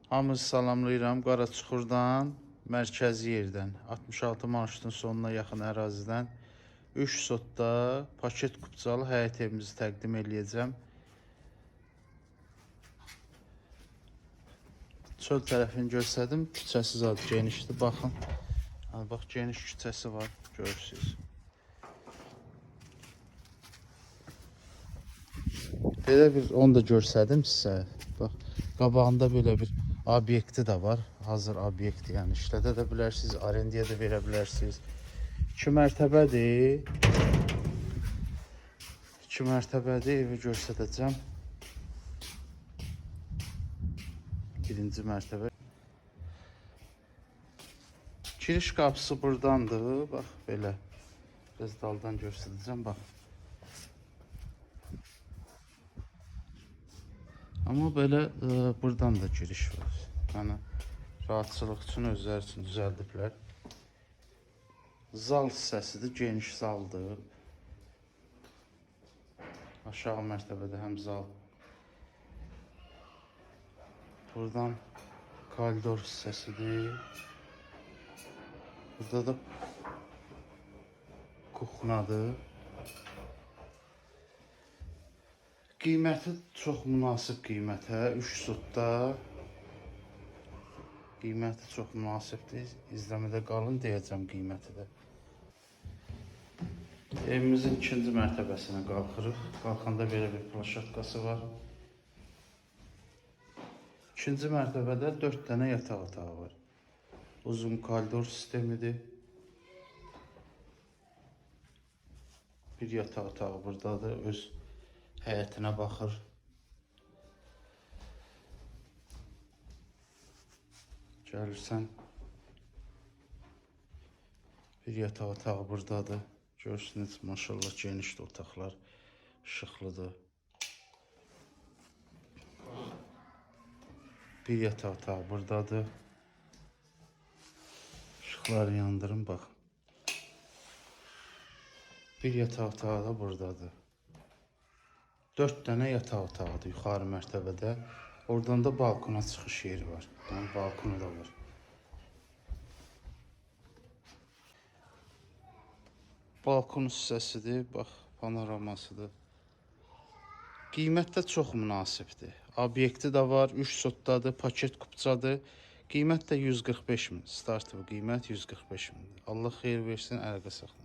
Hamınızı salamlayıram Qaraçuxurdan, mərkəzi yerdən, 66 marşrutun sonuna yaxın ərazidən 3 sotda paket kupçalı həyət evimizi təqdim eləyəcəm. Çöl tərəfini göstərdim, küçəsi zad genişdir, baxın. Yəni, bax, geniş küçəsi var, görürsünüz. Belə bir, onu da göstərdim sizə. Bax, qabağında belə bir obyekti də var. Hazır obyekt, yəni işlədə də bilərsiniz, arendaya da verə bilərsiniz. 2 mərtəbədir. 2 mərtəbədir, evi göstərəcəm. Birinci mərtəbə. Giriş qapısı burdandır. Bax belə. Biraz daldan göstərəcəm, bax. Amma belə buradan da giriş var. Yəni rahatçılıq üçün özləri üçün düzəldiblər. Zal hissəsidir, geniş zaldır. Aşağı mərtəbədə həm zal. Buradan koridor hissəsidir. Burada da kuxnadır. Qiyməti çox münasib qiymətə, 3 sotda. Qiyməti çox münasibdir. İzləmədə qalın, deyəcəm qiyməti də. Evimizin ikinci mərtəbəsinə qalxırıq. Qalxanda belə bir plaşatkası var. İkinci mərtəbədə 4 dənə yataq otağı var. Uzun koridor sistemidir. Bir yataq otağı buradadır. Öz həyətinə baxır. Gəlirsən, bir yataq otağı buradadır. Görürsünüz, maşallah genişdir otaqlar, işıqlıdır. Bir yataq otağı buradadır. İşıqları yandırın, bax. Bir yataq otağı da buradadır. 4 dənə yataq otağıdır yuxarı mərtəbədə. Oradan da balkona çıxış yeri var. Yəni balkonu da var. Balkon hissəsidir, bax, panoramasıdır. Qiymət də çox münasibdir. Obyekti də var, 3 sotdadır, paket kupçadır. Qiymət də 145 min. Startı qiymət 145 mindir. Allah xeyir versin, əlaqə saxlayın.